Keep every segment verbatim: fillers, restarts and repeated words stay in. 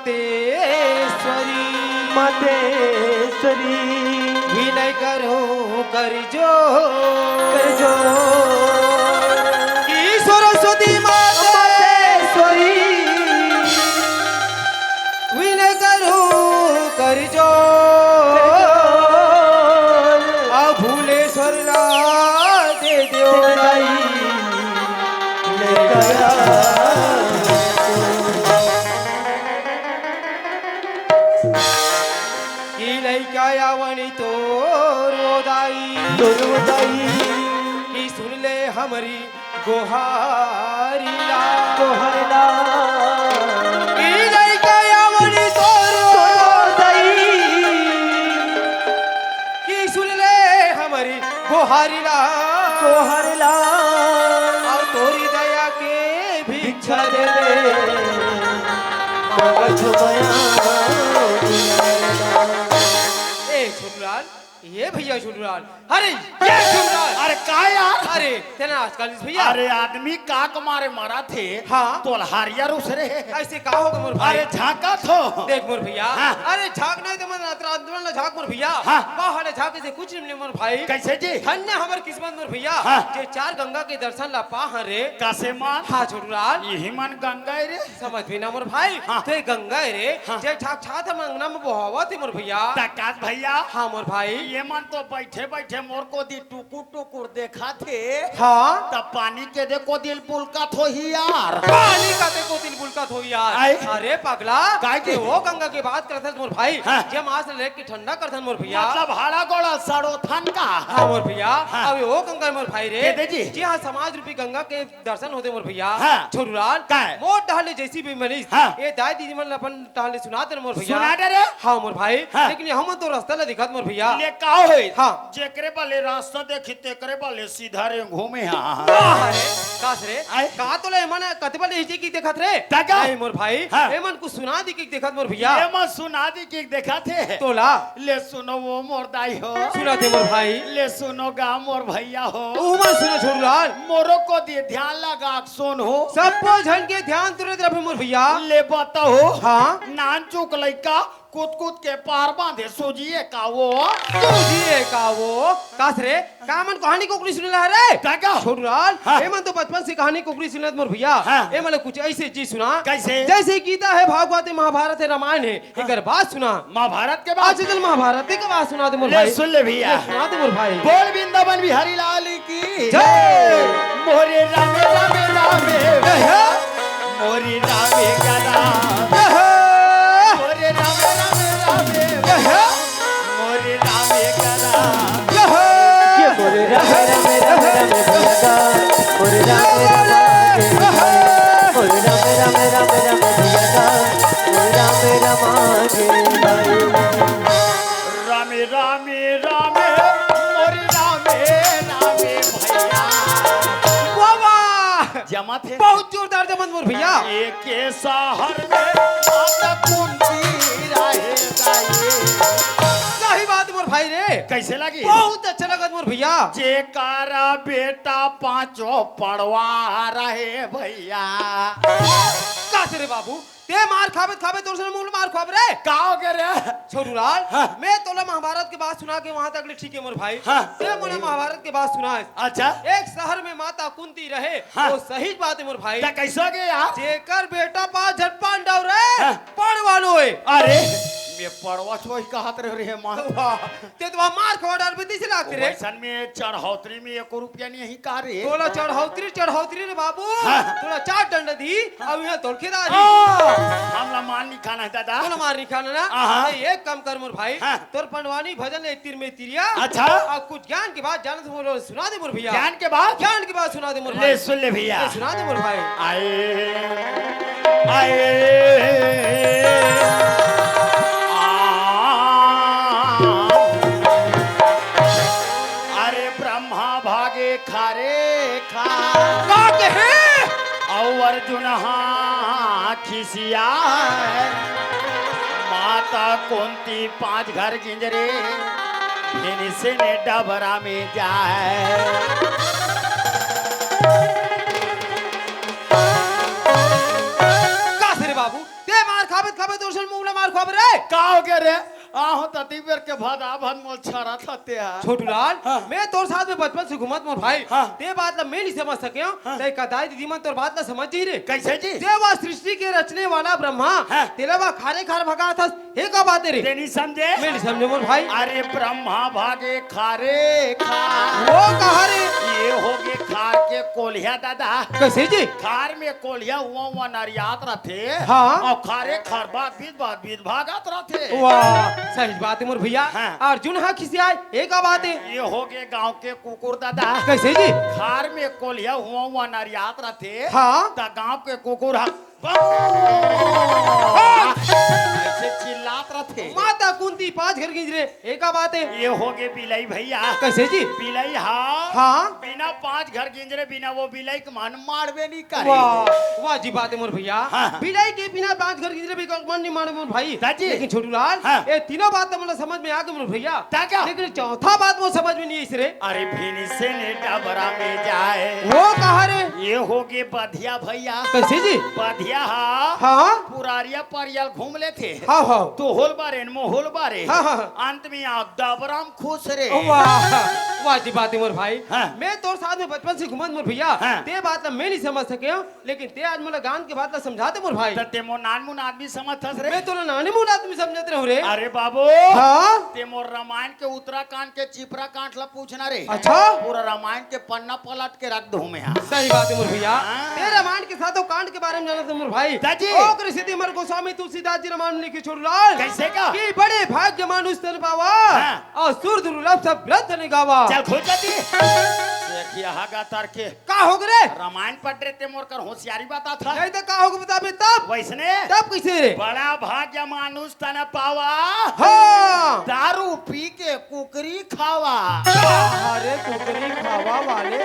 मतेश्वरी, मतेश्वरी, विनय करूं कर जोर, कर जोर। कि सरस्वती मतेश्वरी, विनय करूं कर जोर। अउ भूलेश्वर ला दे देव दाई, ले गया। कि लइका आवनी तोर ओ दाई, तोर ओ दाई। कि सुन ले हमरी गोहारी ला, गोहारी ला। कि लइका आवनी तोर ओ दाई। कि सुन ले हमरी गोहारी ला, गोहारी ला। अउ तोरी दया के भिक्षा दे दे, मगज मया। ए छोटूलाल, ए भैया छोटूलाल, अरे ए छोटूलाल। अरे का यार? अरे तेला आजकल इस भैया। अरे आदमी काक मारे मरत हे। हाँ। तोलहारिया रुस रे। अइसे का होगे मोर भाई? अरे झांकत हों। देख मोर भैया। हाँ। अरे झांक नहीं तो मैं रात रात में ना झांक मोर भैया। हाँ। बाहर ले झांक से कुछ नहीं मिले मोर भाई। कइसे जी? धन्य हमर किस्मत मोर भैया। हाँ। जे चार गंगा के दर्शन ला पा हन रे। कइसे मन? हाँ छोटूलाल। इही मन गंगा हे रे। समझ भी ना मोर भाई। हाँ। तो ये गंगा हे रे। हाँ। जे झांक छात हम अंगना में बोहावत हे मोर भैया। त का भैया? हाँ मोर भाई। ये मन तो बइठे बइठे मोर कोती टुकुर टुकुर देखत हे। हाँ। त पानी के दे कोती ले बुलकत होही यार। पानी का दे कोती ले बुलकत होही यार। आय। अरे पगला, काय के? ते ओ गंगा के बात करत हस मोर भाई। हाँ। जे मास ले के ठंडा करथन मोर भैया। मतलब हाड़ा गोड़ा सड़ोथन का? हाँ मोर भैया। हाँ। अब ओ गंगा मोर भाई रे। के दे जी? जी हाँ, समाज रूपी गंगा के दर्शन होथे मोर भैया। हाँ। छोटूलाल, काय? मोर डहर ले जइसे भी मनीस, हाँ। ए दाई दीदी मन ला अपन डहर ले सुना दे मोर भैया। सुना दे रे। हाँ मोर भाई। हाँ। लेकिन हमन तो रस्ता ला दिखत मोर भैया। ले का होय? हाँ। जेकरे बले रस्ता देखी तेकरे बले सीधा रेंगहूं मैं। हाँ। वाह रे, कास रे। आय। का तोला एमन कते बले हिचे की देखत रे? त का? नहीं मोर भाई, हाँ। एमन कुछ सुना दी की देखत मोर भैया। एमन सुना दी की देखत हे। तोला। ले सुनो ओ मोर दाई हो। सुनाथे मोर भाई। ले सुनो गा मोर भैया हो। ओमन सुनो छोटूलाल। मोरो कोती ध्यान लगा के सुन हो। सबो झन के ध्यान तुरंत रखे मोर भैया। ले बताओ। हाँ। नानचुक लइका कूद कूद के पार बांधे सूझिए का ओ। सूझिए का ओ। कास रे, का एमन कहानी कुकरी सुनेला हरे? त का? छोटूलाल, हाँ। एमन तो बचपन से कहानी कुकरी सुनत मोर भैया। हाँ। एमन ला कुछ अइसे चीज सुना। कइसे? जइसे गीता हे, भागवत हे, महाभारत हे, रामायण हे। हाँ। एकर बात सुना। महाभारत के बात? अच्छा, चल महाभारत के बात सुना दे मोर ले भाई। सुन ले भैया। ले सुना दे मोर भाई। बोल वृंदावन बिहारी लाल की जय। मोरे रामे रामे रामे। जय हो। मोरे रामे का राम। जय हो। मोरे रामे रामे रामे। जय हो। मोरे रामे का राम। जय हो। ये मोरे रामे रामे रामे रामे भैया का। मोरे रामे रामे रामे। मोरे रामे रामे रामे रामे भैया का। मोरे रामे रामे रामे। रामे रामे रामे, मोरे रामे रामे भैया। वाह, वाह। जमत हे। बहुत जोरदार जमत मोर भैया। एके सहर में माता कुंती रहे जाए। सही बात मोर भाई रे। कइसे लगी? बहुत अच्छा लगत मोर भैया। जेकर बेटा पांचों पड़वा रहे भैया। कास रे बाबू, ते मार खाबे त खाबे, तोर से मूल मार खाबे रे। का होगे रे? छोटूलाल, हाँ। मैं तोला महाभारत के बात सुना के वहां तक ले ठीक हे मोर भाई। हाँ। ते मोला महाभारत के बात सुना। अच्छा। एक सहर में माता कुंती रहे, हाँ। ओ सही बात हे मोर भाई। त कइसे होगे यार? जेकर बेटा पांच झन पांडव रहे, हाँ। पड़वा नोहे। अरे, मैं पड़वा छोही कहत रहे रे मां। वाह। ते तो वहाँ मार खवा डारबे, तइसे लागथे रे। वइसन में चढ़ौतरी में एको रुपया नहीं का रे? तोला चढ़ौतरी, चढ़ौतरी रे बाबू। हाँ। तोला चार डंडा दी, हाँ। अब यहाँ तोर खेदारी। आ, हमला मार नहीं खाना हे दादा। तोला मार नहीं खाना ना? हाँ। ते एक काम कर मोर भाई, हाँ। तोर पंडवानी भजन एक तीर में तिरिया। अच्छा। अब कुछ ज्ञान के बात जानत हो, सुना दे मोर भैया। ज्ञान के बात? ज्ञान के बात सुना दे मोर ले भाई। सुन ले भैया। ले सुना दे मोर भाई। आए, आए, आ, अरे ब्रह्मा भागे खारे खा। का कहे? अउ अर्जुन हा खिसिया। माता कुंती पांच घर गिंजरे, फिर से ने डबरा में जाए। का से रे बाबू? ते मार खाबे त खाबे, तोर से अब रे, का हो गया रे? आहो, तती बेर के भदा भद मोल छरा था ते हा। छोटू लाल, हाँ। मैं तोर साथ में बचपन से घूमत मोर भाई। हाँ। ते बात ला मैं नहीं समझ सके हूँ। हाँ। ते कदाई दीदी मन तोर बात ला समझ जाही रे। कैसे जी? जे वा सृष्टि के रचने वाला ब्रह्मा, हाँ। तेला वा खारे खार भगा था, हे का बात है रे? ते नहीं समझे? मैं नहीं समझे मोर भाई। अरे ब्रह्मा भागे खारे खार। वो कहा रे? ये हो गए खार के कोलिया दादा। कैसे जी? खार में कोलिया हुआ हुआ नरियात रथे। हाँ। और खारे खार बात बीत बात बीत भागत रथे। वाह, सही बात है मोर भैया। हाँ। अर्जुन हा खिसियाए, ये का बात है? ये हो गए गांव के कुकुर दादा। कैसे जी? खार में कोलिया हुआ हुआ नरियात रथे। हाँ। त गांव के कुकुर हा ऐसे चिल्लात रथे। माता कुंती पांच घर गींज रे, एका बात है। ये हो गए बिलाई भैया। कैसे जी? बिलाई, हाँ। हाँ। बिना पांच घर गींज रे, बिना वो बिलाई के मन मारबे नहीं करे। वाह, वाह जी बात है मोर भैया। हाँ। बिलाई के बिना पांच घर गींज रे, भी मन नहीं मारे मोर भाई। दाजी। लेकिन छोटू लाल, हाँ। ये तीनों बात तो मोला समझ में आ गए मोर भैया। ता क्या? लेकिन चौथा बात मोला समझ में नहीं आई रे। अरे भीनी से ने डबरा में जाए। वो कहा रे? ये हो गए बधिया भैया। कैसे जी? बधिया हा। हाँ। पुरारिया परियल घूम लेथे। हाँ, हाँ। तो होल बारे न मोहोल बारे। हाँ, हाँ, हाँ। अंत में आग डबरा में खुश रे। वाह, वाह जी बात है मोर भाई। हाँ। मैं तोर साथ में बचपन से घूमत मोर भैया। हाँ। ते बात ला मैं नहीं समझ सके हूँ, लेकिन ते आज मोला गांव के बात ला समझा दे मोर भाई। त ते मोर नान मुन आदमी समझ थस रे। मैं तोला नानी मुन आदमी समझत रहूं रे। अरे बाबू। हाँ? ते मोर रामायण के उत्तराखंड के चिपरा कांड ला पूछना रे। अच्छा? पूरा रामायण के पन्ना पलट के रख दूं मैं, हाँ। सही बात है मोर भैया। हाँ। ते रामायण के सातों कांड के बारे में जानत है मोर भाई। दाजी। ओकरे सेती हमर गोस्वामी तुलसीदास जी रामायण में लिखे छोटू लाल। कैसे का? कि बड़े भाग्य मानुष तन पावा। हाँ। और सुर दुर्लभ सब ग्रंथ निगावा। चल खुल जाती। देखिए, हागा तार के। का हो गे रे? रामायण पढ़ रहे ते मोर कर होशियारी बता था। नहीं तो का हो गे बता बे तब? वैसने? तब कैसे रे? बड़ा भाग्य मानुष तन पावा। हाँ। दारू पी के कुकरी खावा। अरे कुकरी खावा वाले।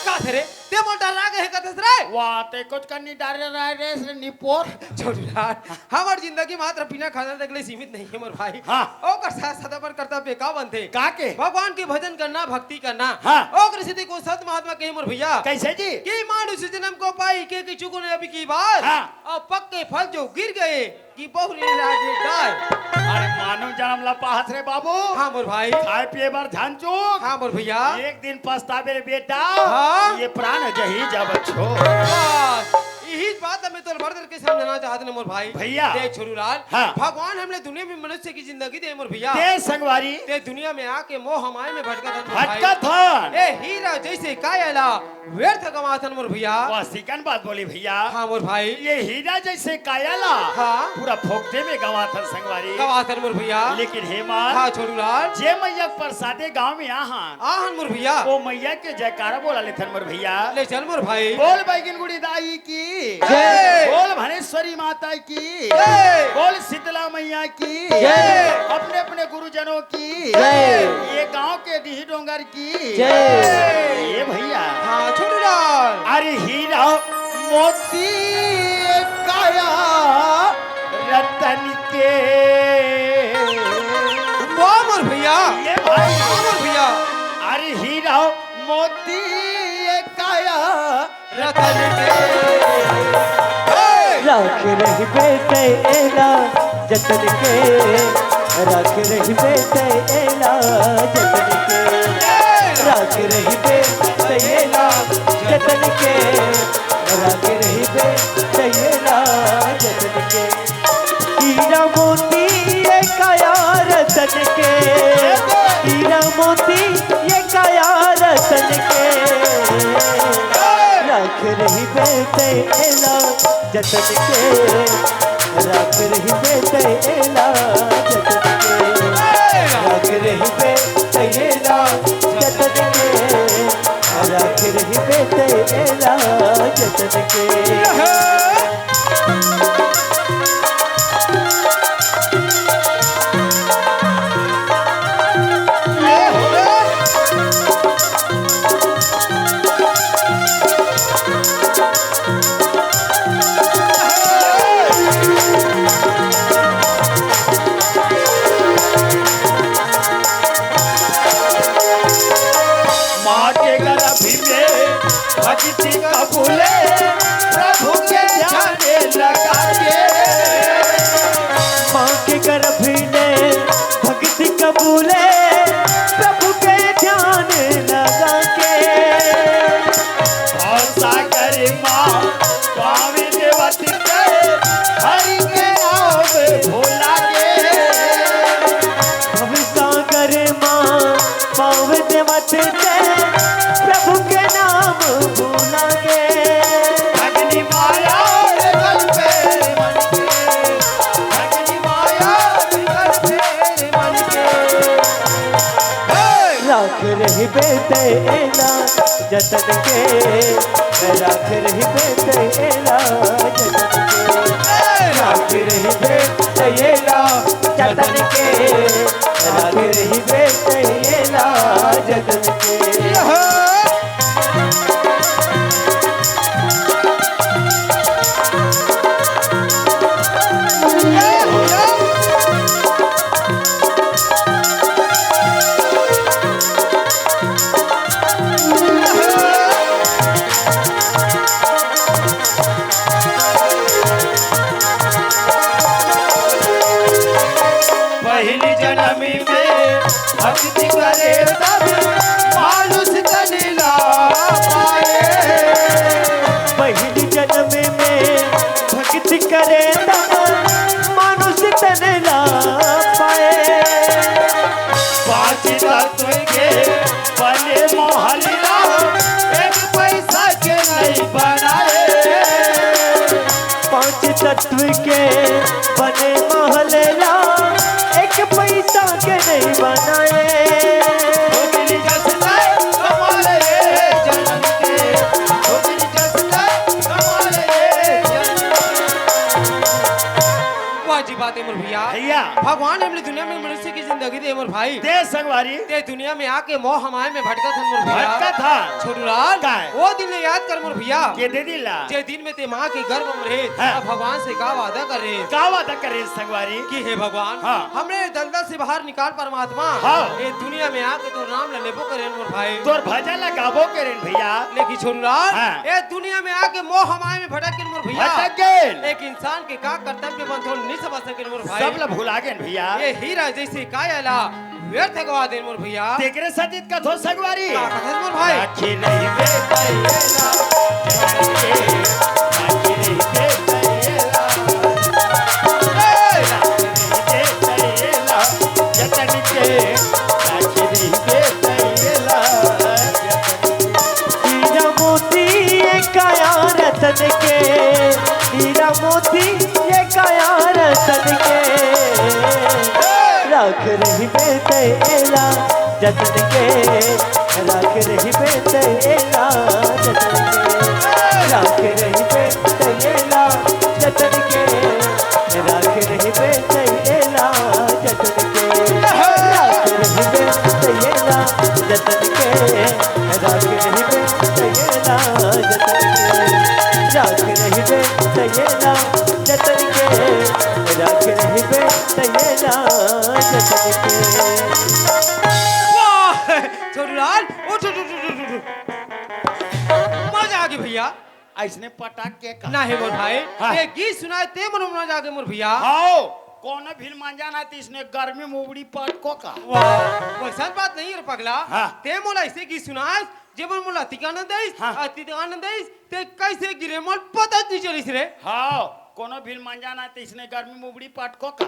का थे रे? ते मोर डरा गे हे कथस रे? वाह, ते कुछ कर नहीं डरे रहे रे, रे निपोर। छोटू लाल, हमर जिंदगी मात्र बिना खाना तक ले सीमित नहीं है मोर भाई। हाँ। ओकर साथ साथ अपन कर्तव्य का बनथे? का के? भगवान के भजन करना, भक्ति करना। हाँ। ओकर सेती को संत महात्मा कहे मोर भैया। कैसे जी? कि मानुष जन्म को पाई के, के चुको ने अभी की बार। हाँ। और पक्के फल जो गिर गए, कि बहुरी लागे डाय। अरे मानव जन्म ला पाहत रे बाबू। हाँ मोर भाई। खाए पिए बर ध्यान चूक। हाँ मोर भैया। एक दिन पछताबे रे बेटा। हाँ। ये प्राण जही जब छोड़। बस, यही बात मैं तोर बड़ के समझाना चाहत हूँ मोर भाई। भैया। देख छोटू लाल। हाँ। भगवान हमने दुनिया में मनुष्य की जिंदगी दे मोर भैया। दे संगवारी। ते दुनिया में आके मोह माया में भटका था मोर भाई। भटका था। ए हीरा जैसे काया ला व्यर्थ गंवाथन मोर भैया। वाह, सिकन बात बोली भैया। हाँ मोर भाई। ये हीरा जैसे काया ला। हाँ। पूरा फोकटे में गंवाथन संगवारी। गंवाथन मोर भैया। लेकिन हे मार। हाँ छोटू लाल। जे मैया के प्रसादे गांव में आहन। आहन मोर भैया। वो मैया के जयकारा बोला लेथन मोर भैया। ले चल मोर भाई। बोल बैगिन गुड़ी दाई की। जय। बोल भनेश्वरी माता की। जय। बोल शीतला मैया की। जय। अपने अपने गुरुजनों की। जय। ये गांव के डीह डोंगर की। जय। ये भैया। हाँ, छोटू लाल। अरे हीरा मोती काया रतन के। वाह मोर भैया। ये भाई। वाह मोर भैया। अरे हीरा मोती काया रतन के। हे! राख रहिबे तै एला जतन के, राख रहिबे तै एला जतन के, राख रहिबे तै एला जतन के, राख रहिबे तै एला जतन के। हीरा मोती ये काया रतन के, हीरा मोती ये काया रतन के। राख रहिबे तै एला जतन के, राख रहिबे तै एला जतन के, राख रहिबे तै एला जतन के, राख रहिबे तै एला जतन के। कबूले प्रभु के ध्यान लगा के। माँ के गर्भ ले भक्ति कबूले प्रभु के ध्यान लगा के। भवसागर माँ पावे देवत के हरि के नाम भुला के। भवसागर माँ पावे देवत के प्रभु के नाम भुला के। भगनी माया रे गल पे मन के, भगनी माया रे गल पे मन के। हे! राख रहिबे तैं एला जतन के, राख रहिबे तैं एला जतन के। राख रहिबे तैं एला जतन के, राख रहिबे तैं एला जतन के। पहिली जनमी में भक्ति करे तब मानुष तन ला पाए। पहिली जनमी में भक्ति करे तब मानुष तन ला पाए। पाँच तत्व के बने महल ला एक पैसा के नहीं बनाए। पाँच तत्व के बने महल ला एक पैसा के नहीं बनाए। ठोकरी जस नहीं कमाल रे जनम के, ठोकरी जस नहीं कमाल रे जनम के। वाह जी बात है मोर भैया। भैया। भगवान हमने दुनिया में मनुष्य की जिंदगी दे मोर भाई। दे संगवारी। ते दुनिया में आके मोह माया में भटकत हन मोर भैया। भटकत हन। छोटू लाल, काय? वो दिन ले याद कर मोर भैया। के दे दिला? जे दिन में ते माँ के गर्भ में रहे, हाँ। अब भगवान से का वादा कर रहे? का वादा कर रहे संगवारी? कि हे भगवान, हाँ। हमरे दलदल से बाहर निकाल परमात्मा। हाँ। ये दुनिया में आके तोर नाम ला लेबो करेन मोर भाई। तोर भजन ला गाबो करेन भैया। लेकिन छोटू लाल, हाँ। ये दुनिया में आके मोह माया में भटक गेन मोर भैया। भटक गेन। एक इंसान के का कर्तव्य बनथे, नहीं समझ सकेन मोर भाई। सब ला भुला गेन भैया। ये हीरा जैसे काया ला व्यर्थ गवा देन मोर भैया। तेकरे सतित कथो संगवारी। का कथस मोर भाई? राखे रहिबे तैं एला, राखे रहिबे तैं एला। ए, राखे रहिबे तैं एला, जतन के, राखे रहिबे तैं एला, जतन के। हीरा मोती ये काया रतन के, हीरा मोती ये काया रतन के। राख रहिबे तैं एला जतन के, राख रहिबे तैं एला जतन के। राख रहिबे तैं एला जतन के, राख रहिबे तैं एला जतन के। राख रहिबे तैं एला जतन के, राख रहिबे तैं एला जतन के। राख रहिबे तैं एला जतन के, राख रहिबे तैं एला जतन के। वाह! छोटू लाल, उठ, उठ, उठ। मजा आ गई भैया। अइसने पटक के कहा। नहीं मोर भाई, हाँ। ये गीत सुनाए ते मन मजा आ गई मोर भैया। हाँ, कोनो भी मंजा ना त इसने गर्मी में उबड़ी पटको का। वाह, वैसन बात नहीं है रे पगला। हाँ। ते मोला ऐसे गीत सुनाए, जे मन मोला अतिक आनंद आइस, हाँ। अतिक आनंद आइस, ते कैसे गिरे मोला पता नहीं चलिस रे। हाँ, कोनो भी मंजा ना त इसने गर्मी में उबड़ी पटको का।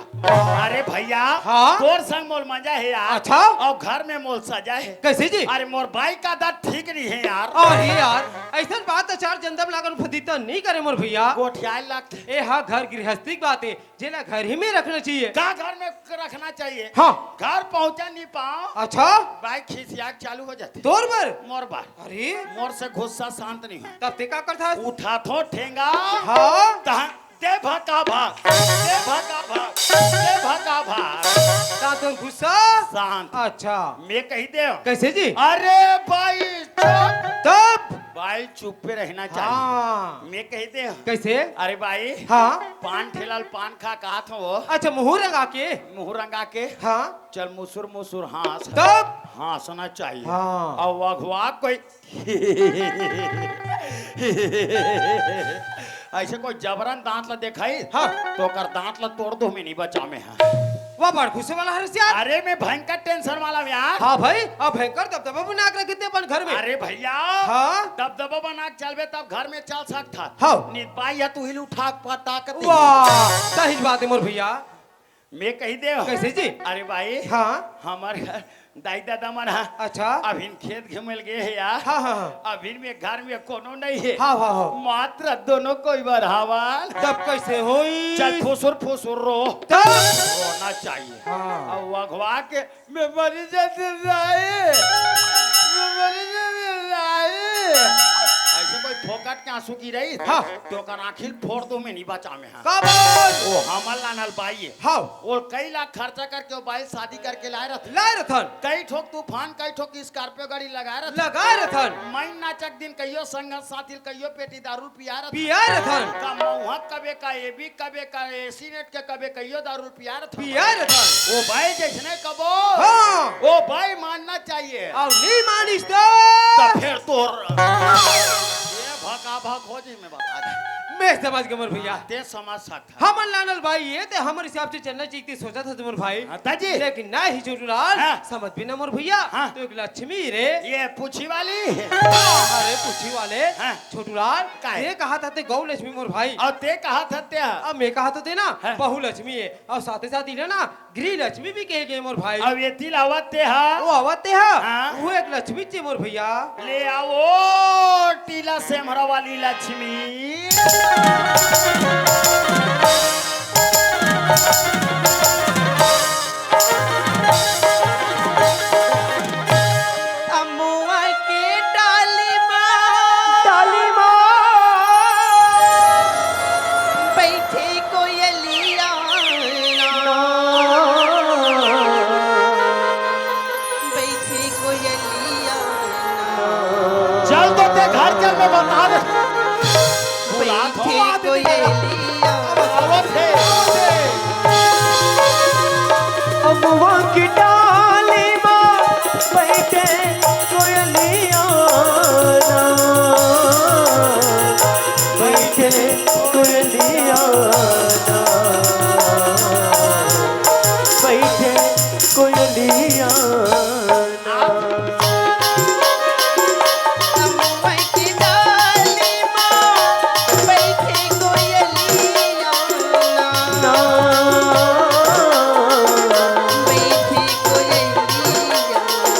अरे भैया, हाँ? तोर संग मोला मंजा हे यार। अच्छा? अउ घर में मोला सजा हे। कैसे जी? अरे मोर बाई के आदत ठीक नहीं हे यार। अरे यार, अइसन बात अचार जंदम लागन फदीता नहीं करे मोर भैया। गोठियाए लागथे। ए हा घर गृहस्थी के बात हे। जेला घर ही में रखना चाहिए। का घर में रखना चाहिए? हाँ। घर पहुंचा नहीं पाओ। अच्छा। बाई खिसिया के चालू हो जाथे। तोर बर? मोर बर। अरे। मोर से गुस्सा शांत नहीं हो। तब ते का करथस? उठाथों ठेंगा। हाँ। तहाँ दे भका भा, दे भका भा, दे भका भा। का तोर गुस्सा? शांत। अच्छा। मैं कही दे। कैसे जी? अरे बाई चुप। तब? बाई चुप्पे रहना चाहिए। हाँ। मैं कही दे। कैसे? अरे बाई। हाँ। पान ठेला ल पान खा कहा था वो। अच्छा, मुहूँ रंगा के? मुहूँ रंगा के। हाँ। चल मुसुर मुसुर हाँस। तब? हाँसना चाहिए। हाँ। अउ अघवा कोई ऐसे कोई जबरन दांत ला देखाई, हाँ। तो ओकर दांत ला तोड़ दो, मैं नहीं बचा में, हाँ। वाह, बड़ खुशी वाला हरस यार। अरे, मैं भयंकर tension वाला हूँ यार। हाँ भाई, अब भयंकर दबदबा बना के रखे थे अपन घर में। अरे भैया, हाँ। दबदबा बना के चलबे तब घर में चल सकता। हाँ। नित बाई है तू ही उठा के पता कर। वाह, सही बात है मोर भैया। मैं कही दे। कैसे जी? अरे बाई, हाँ। हमर घर दाई ददा मन ह। अच्छा। अभिन खेत घूमे ल गे हे यार। हाँ, हाँ, हाँ। अभिन में घर में कोनो नहीं है। हाँ, हाँ, हाँ। मात्र दोनों कोई बर हवन। तब कैसे होई? चल फुसुर फुसुर रो। तब? रोना चाहिए। हाँ। अब अघवा के मैं मरी जाते दाई, मैं मरी जाते दाई। ऐसे कोई फोकट के आंसू गिरई, हाँ। तो ओकर आँखी ल फोड़ दो, मैं नहीं बचा में, हाँ। का बात? ओ हमर लानल बाई है। हाँ। वो कई लाख खर्चा करके वो बाई शादी करके लाए रथन। लाए रथन। कई ठोक तूफान, कई ठोक Scorpio गाड़ी लगाए रथन। लगाए रथन। मैं नाचक दिन कहियो संगत साथी ल कहियो पेटी दारू ल पिया रथन। पिया रथन। का महुआ कबे का एबी कबे का एसीनेट के कबे कहियो दारू ल पिया रथन। पिया रथन। ओ बाई जैसने कबो। हाँ। ओ बाई मानना चाहिए। अउ नहीं मानिस तो? तो फिर तोर ये भका भक हो जी, मैं बता दे। मैं समझ गए मोर भैया। ते समझ सकता। हमन लानल बाई ये ते हमर हिसाब से चलना चाहिए, ते सोचा था मोर भाई। हाँ, ताजी। लेकिन नहीं छोटू लाल, हाँ। समझ भी ना मोर भैया। हाँ। तो एक लक्ष्मी रे। ये पूछी वाली। अरे पूछी वाले। हाँ। छोटू लाल, का है? ते कहा था ते गौ लक्ष्मी मोर भाई। और ते कहा था ते? अब मैं कहा तो ते ना, हाँ। बहु लक्ष्मी है। और साथे साथ इला ना गृह लक्ष्मी भी कहे गए मोर भाई। अब ये तिल आवत ते हा। वो आवत ते हा। हाँ। वो एक लक्ष्मी चे मोर भैया। ले आओ टीला सेमरा वाली लक्ष्मी। अमुआ के डाली माँ। डाली माँ। बैठे कोयलिया ना। बैठे कोयलिया ना। चल तो ते घर चल, मैं बता दे। बुला तो बैठे आदमी कोयलिया। आवत हे, आवत हे। अमुआ की डाली माँ बैठे कोयलिया ना। बैठे कोयलिया ना। बैठे कोयलिया ना। अमुआ की डाली माँ बैठे कोयलिया ना। ना। बैठे कोयलिया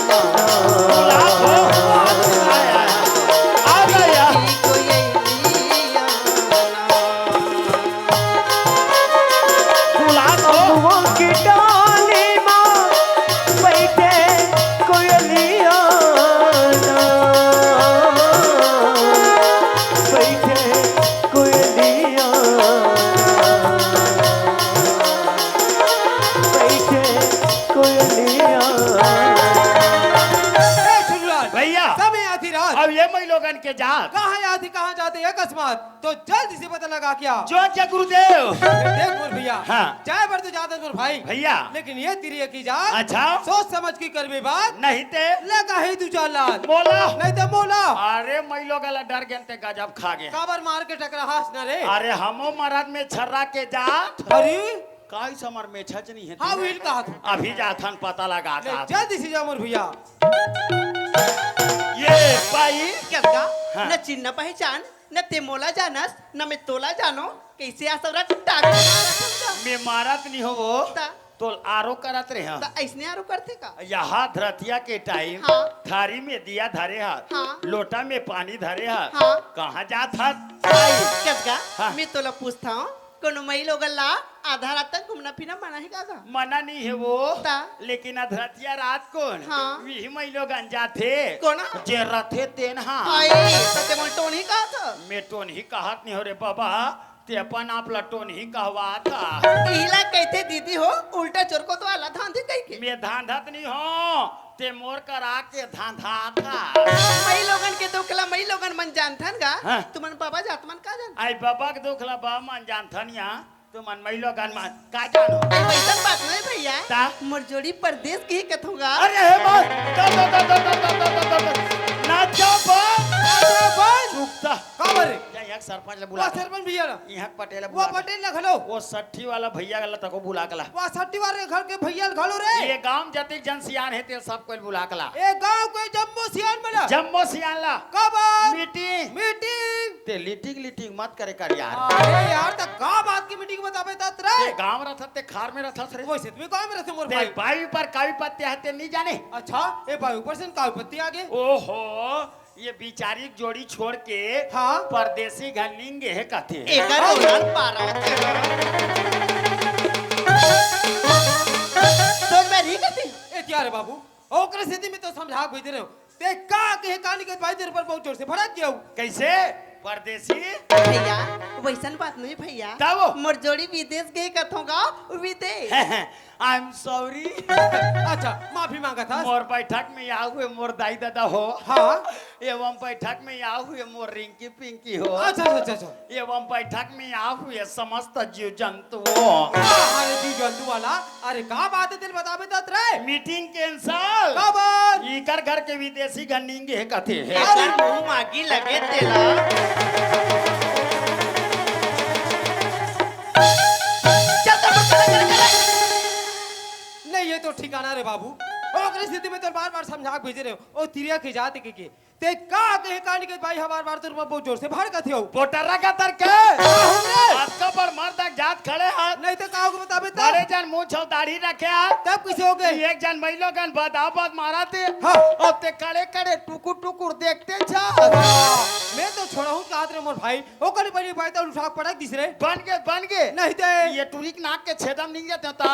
ना। आ गया। बैठे कोयलिया ना। बुला तो। अमुआ की डाली माँ बैठे कोयलिया ना। बैठे कोयलिया। बैठे कोयलिया। ए, सुनलाल। भैया। समय आधी रात। अब ये मई लोगन के जात। कहाँ आधी, कहाँ जाते अकस्मात? तो जल्दी से पता लगा क्या? जो जय गुरुदेव। देख मोर भैया। हाँ। जाए बर तो जात हस मोर भाई। भैया। लेकिन ये तिरिया की जात। अच्छा। सोच समझ के करबे बात। नहीं ते। लगा ही दू चार लात। मोला। नहीं ते मोला। अरे मई लोग ला डर गेन ते गजब खा गे। काबर मार के टकराहस ना रे? अरे हमो मरद में छर्रा के जात। अरे। काई समर में छच नहीं है हाँ, तू। उहिल कहा था। अभी जाथन पता लगा ले, का। जल्दी से जा मोर भैया। ये पाई। कतका? हाँ। न चिन्ह पहचान, न ते मोला जानस, न मैं तोला जानो, कैसे आ सबरा टाक? मैं मारत नहीं हो वो। ता? तोल आरो करत रहे हैं। ता ऐसने आरो करथे का? यहाँ धरतिया के टाइम हाँ। थारी में दिया धरे हाथ, हाँ। लोटा में पानी धरे हाथ, हाँ। कहाँ जात हाथ? कस का? हाँ। मैं तोला पूछता हूँ, कोनो मई लोगन ला आधा रात तक घूमना फिरना मना हे का गा? मना नहीं है वो। ता? लेकिन अधरतिया रात कोन? हाँ। विही मई लोगन जाथे। कोन? जे रथे तेन हा। हाय, त ते मोल टोनही कहा था? मैं टोनही कहत नहीं हो रे बाबा। ते अपन आप ल टोनही कहवाथा। इला कहिथे दीदी हो, उल्टा चोरकोत वाला धांधी कहिके। मैं धांधत नहीं हो, ते मोर करा के धांधाथा। मई लोगन के दुख ला मई लोगन मन जानथन गा। हाँ। तुमन बाबा जात मन का जान? आई बाबा के दुख ला बाबा मन जानथन या, तुमन मई लोगन मन का जानो? आई वैसन बात नहीं भैया। ता? मोर जोड़ी परदेस के ही कथों गा। अरे हे बात, ता, ता, ता, ना जा बा। अरे बस। चुप ता। का बर रे? जा, यहाँ सरपंच ले बुला। वाह, सरपंच भैया ला। यहाँ पटेल ला वो बुला के। पटेल ला घलो। वो सट्ठी वाला भैया ला तको बुला के ला। वाह, सट्ठी वाले घर के भैया ला घलो रे। ये गांव जतिक जन सियान हे, ते सब कोई बुला के ला। ए गांव के जम्मो सियान मन ला। जम्मो सियान ला। काबर? मीटिंग। मीटिंग। ते लीटिंग, लीटिंग मत करे कर यार। अरे यार, त का बात की मीटिंग बताबे तात रे? ते गांव रथस, ते खार में रथस रे। वैसे तुम्हें गांव में रथस मोर ते भाई। बाई पर कावी पत्ती हे, ते नहीं जाने। अच्छा, ए बाई ऊपर से कावी पत्ती आगे। ओहो, ये बिचारी जोड़ी छोड़ के हाँ। परदेसी घर निंगे हे कथे। एकर उड़ान पारा होथे। सोच में नहीं करती। ए, क्या रे बाबू? ओकरे सेती में तो समझा के भेजे रहे हो। ते का कहे कहानी के भाई तेरे पर बहुत जोर से भड़क गया हूँ। कैसे? परदेसी? भैया, वैसन बात नहीं भैया। तब? मोर जोड़ी विदेश गए कथों गा, विदेश। I am sorry। अच्छा, माफी मांगा था। मोर बैठक में आए हुए मोर दाई दादा हो। हाँ। एवं बैठक में आए हुए मोर रिंकी पिंकी हो। अच्छा, अच्छा, अच्छा, अच्छा। एवं बैठक में आए हुए समस्त जीव जंतु हो। अरे जीव जंतु वाला, अरे का बात हे तेला बताबे तात रे? Meeting cancel. काबर? इकर घर के विदेशी घर निंगे हे कथे हे। अरे मुंह मागी लगे तेला। चल, चल, चल, चल, चल। नहीं, ये तो ठिकाना रे बाबू। ओकरे सेती में तो बार-बार समझा के भेजे रहे हो। ओ तिरिया के जात के, के। ते का कहे कहानी के भाई हमार बार तोर में बहुत जोर से भड़कत हो। पोटरा का तर के? का हो रे? अतका बड़ मर्द एक जात खड़े हे। नहीं तो का हो बताबे तो? बड़े जन मुंह छो दाढ़ी रखे हे। तब कैसे हो गए? एक जन मई लोगन बदाबद मारा थे। हाँ। अब ते कड़े कड़े टुकुर टुकुर देखते छा। मैं तो छोड़ा हूँ कहा रे मोर भाई। ओकर बनी भाई तो उठा पड़क दिस रे। बन गे, बन गे। नहीं ते। ये टुरी के नाक के छेदम निकल जाते ता।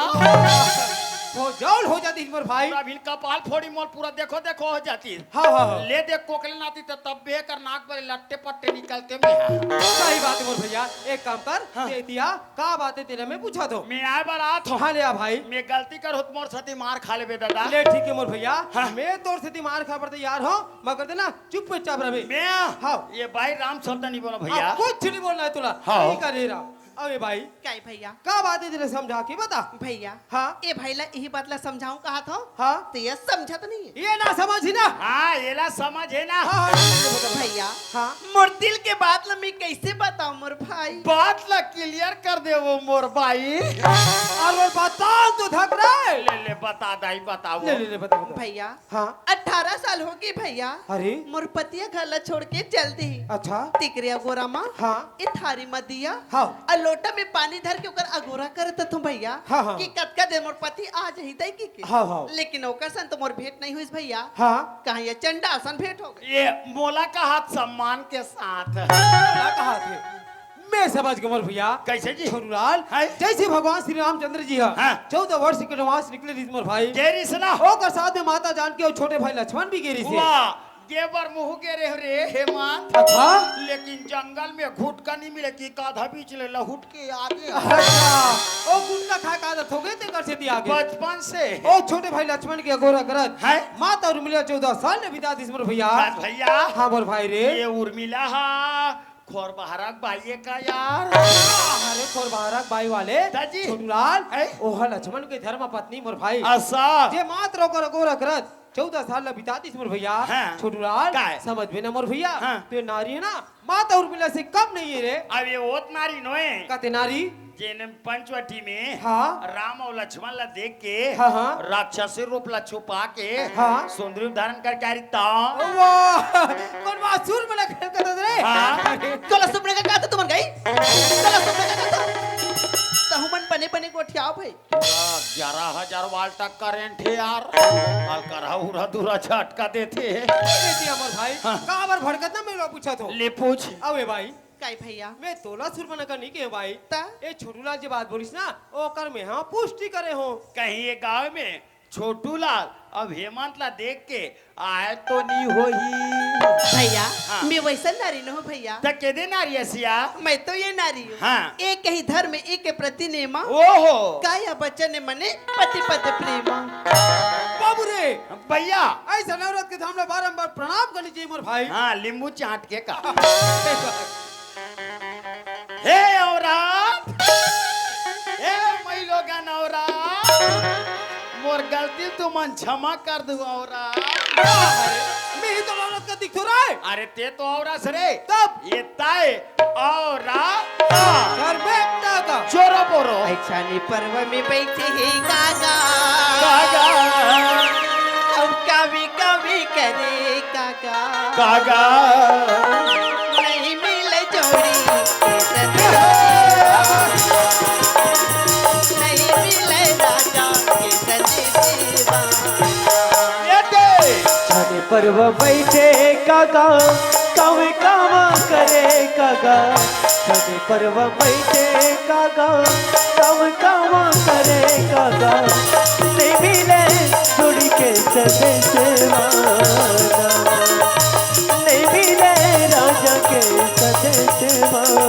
हो जाओ हो जाती मोर भाई। पूरा भिन कपाल फोड़ी मोर पूरा देखो देखो हो जाती। हाँ, हाँ, हाँ। ले दे कोकले नाती त तब बे कर नाक बरे लट्टे पट्टे निकलते में। सही बात हे मोर भैया, एक काम कर, हाँ। दे दिया, का बात हे तेला मैं पूछा तो। मैं आए बर आत हूँ। हाँ, ले आ भाई। मैं गलती कर होत मोर सती मार खा लेबे दादा। ले ठीक हे मोर भैया, हाँ। मैं तोर सती मार खा बर तैयार हूँ, मगर देना चुप चाप रहे। मैं? हाँ। ये भाई राम शब्द नहीं बोला भैया। हाँ, कुछ नहीं बोलना हे तोला। हाँ। यही का ले रहा। अबे भाई। काय भैया? का बात हे तेला समझा के बता। भैया। हाँ। ए भाई ला यही बात ला समझाऊं कहा था। हाँ। तो ये समझत नहीं हे। ये ना समझी ना। हाँ, एला समझ हे ना। हाँ, हाँ, ये बता, बता। भैया। हाँ। मोर दिल के बात ला मैं कैसे बताऊं मोर भाई? बात ला क्लियर कर दे वो मोर भाई। अरे बता तो धक रे। ले, ले, बता दाई, बताओ। ले, ले, ले, बता, बता। भैया। हाँ। अठारह साल होगे भैया। अरे। मोर पति ह घर ला छोड़ के चल दिही। अच्छा। तिकरे अगोरा मा। हाँ। ए थारी म दिया। हाँ। अउ लोटा में पानी धर के ओकर अगोरा करत हूँ भैया। हाँ, हाँ। कि कतका देर मोर पति आ जाही दई कहिके। हाँ, हाँ। लेकिन ओकर सन तो मोर भेंट नहीं होइस भैया। हाँ। कहाँ ये चंडाल सन भेंट हो गई। ये मोला कहात सम्मान के साथ। का कहात हे? मैं समझ गे मोर भैया। कैसे जी? छोटूलाल, हैं? जैसे भगवान श्री रामचंद्र जी ह हाँ। चौदह वर्ष के वनवास निकले रहिस मोर भाई। गे रहिस ना। ओकर साथ में माता जानकी अउ छोटे भाई लक्ष्मण भी गे रहिस हे। वाह, गे बर मुहूँ गे रहे रे हेमंत। अच्छा। लेकिन जंगल में घुटका नहीं मिले कि काधा बीच ले लहुट के आगे। अच्छा, ओ गुटखा खाए का आदत हो गई तेकर सेती आगे। बचपन से। ओ छोटे भाई लक्ष्मण के अगोरा करत। हैं? माता उर्मिला चौदह साल ले बिता दिस मोर भैया। बस भैया। हाँ मोर भाई रे। ये उर्मिला हा खोर बहारा के बाई ए का यार? अरे खोर बहारा के बाई वाले। दाजी। छोटूलाल, हैं? ओह लक्ष्मण के धर्म पत्नी मोर भाई। असा। जे मात्र ओकर अगोरा करत चौदह साल ला बिता दिस मोर भैया। हाँ। छोटूलाल, काय? समझ में ना मोर भैया। हाँ। तो ये नारी हे ना, माता उर्मिला से कम नहीं हे रे। अब ये ओत नारी नोहे। कते नारी? जेन पंचवटी में हाँ। राम अउ लक्ष्मण ला देख के हाँ, हाँ। राक्षसी रूप ला छुपा के हाँ। सुंदरी रूप धारण करके आ रही ता। वाह! कौन वाह सुर में लग खेल करत रे? हाँ। अरे। तोला सुर में लग का तो तुमन गई? तोला सुर में लग का तो? तहु मन बने बने गोठियाओ भाई। पूरा ग्यारह हजार वाल्ट करंट हे यार। अउ करहा उरा दूरा झटका देथे। ए जी अमर भाई, हाँ। काबर भड़कत ना मैं पूछत हूँ। ले पूछ। अबे भाई, काई भैया? मैं तोला सुरमन का नहीं कहे भाई। ता? ए छोटूलाल जी बात बोलिस ना, ओकर मैं हाँ पुष्टि करे हो। कहीं ये गांव में छोटूलाल अब हेमंत ला देख के आय तो नी होही। भैया, हाँ। मैं वैसन नारी नोहूं भैया। त केदे नारी हस या? मैं तो ये नारी हूँ। हाँ। एक ही धर्म, एक प्रति नेमा। ओहो। काया वचन मन पति पद प्रेमा। बाबू रे। भैया। अइसन औरत के तो हमला बारंबार प्रणाम करनी चाहिए मोर भाई। हाँ, लींबू चाट के का। हे औरत, हे मइलोगन औरत, मोर गलती तुमन क्षमा कर दू औरत। मैं ही तो औरत का दिखथों रे। अरे ते तो औरत रे। तब? ये ताय औरत। कर बेटा का। चोरो बोरो। अइसने पर्व में बइठे हे काका। काका। अब कावी कावी करे काका। काका। नहीं मिले जोड़ी के सजन। नहीं मिले राजा के सजन। ये दे। छने पर्व बइठे काका, कावे कावा करे काका। छने पर्व बइठे काका, कावे कावा करे काका। नहीं मिले जोड़ी के सजन से माना। नहीं मिले राजा के सजन से माना।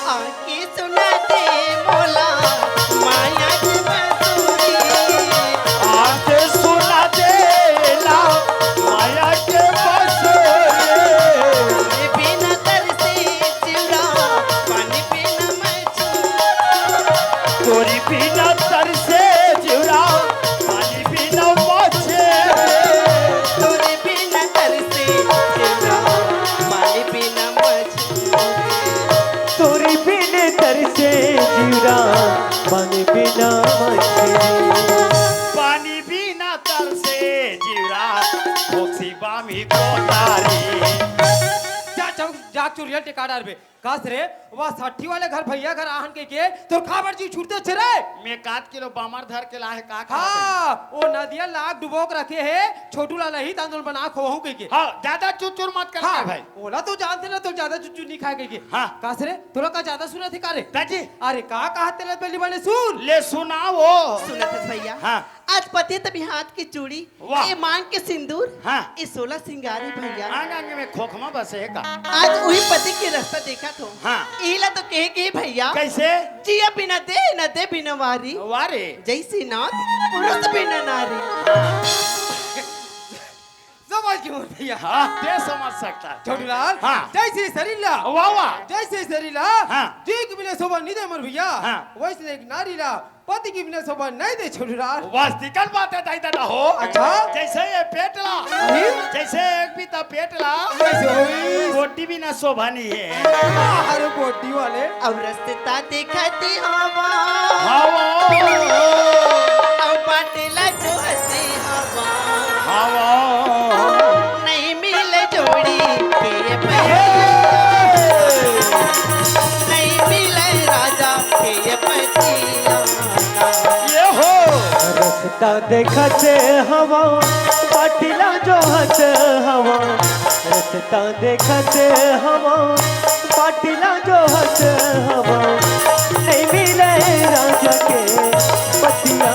आके सुना दे मोला माया के बंसुरी। आके सुना दे ला माया के बंसुरी। पानी बिना तरसे जिउरा, पानी बिना मछरी। तोरी बिना तरसे जिउरा, पानी बिना मछरी। तोरी बिना तरसे जिउरा, पानी बिना मछरी। तोरी बिन तरसे जिउरा, पानी बिना मछरी। पानी बिना तरसे जिउरा, खोक्सी बामी कोतारी। जा, जा, जा, चुरिया टिका डारबे। कस रे, वा साठी वाले घर भैया घर आहन कहिके, तोर काबर जी छूटते छे रे? मैं एक आध किलो बामर धर के लाहे का खाते? हाँ, ओ नदिया लाग डुबोक रखे हे, छोटू लाला ही तांदूल बना खोहू कहिके। हाँ, ज्यादा चुरचुर मत कर हाँ, भाई। ओला तो जानते ना, तो ज्यादा चुरचुर नहीं खाए कहिके। हाँ। कस रे, तोला का ज्यादा सुनत हे का रे? दाजी। अरे का कहत हे रे, पहली बार सुन। ले सुनाओ। सुनत हे भैया। हाँ। आज पते त बिहात के चूड़ी, वाह। ए मांग के सिंदूर, हाँ। ए सोला सिंगारी भैया। आंग आंग में खोखमा बसे हे का? आज उही पति के रास्ता देखत हो। हाँ। इला तो कहे के भैया। कैसे? जिया बिना दे न दे बिना वारी। वारे। जैसे नाथ पुरुष बिना नारी। समझ गए मोर भैया। हाँ, ते समझ सकता है। छोटूलाल, हाँ। जैसे शरीर ला। वाह, वाह। जैसे शरीर ला। हाँ। जीक बिना शोभा नहीं दे मोर भैया। हाँ। वैसे एक नारी ला पति के बिना शोभा नहीं दे छोटूलाल। वास्तविकल बात हे दाई दादा हो। अच्छा। जैसे ये पेट ला। अरे। जैसे एक भी ता पेट ला। कैसे होई? बोटी बिना शोभा नहीं हे। अरे बोटी वाले। अब रस्ता देखती हवा। हवा। अब बाटेला जो हंसी हवा। हवा। नहीं मिले जोड़ी के पतिया। नहीं मिले राजा के पतिया। ये हो। रस्ता देखत हवा, बाटिला जोहत हवा। रस्ता देखत हवा, बाटिला जोहत हवा। नहीं मिले राजा के पतिया।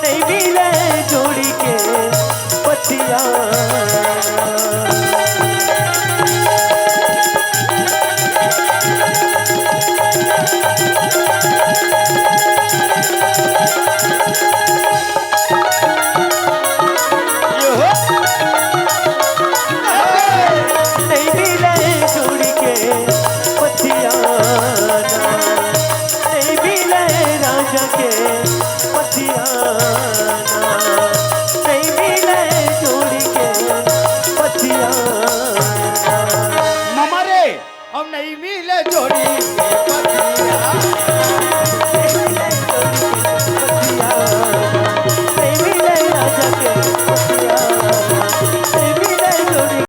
नहीं मिले जोड़ी के पतिया। अब नहीं मिले जोड़ी के पतिया।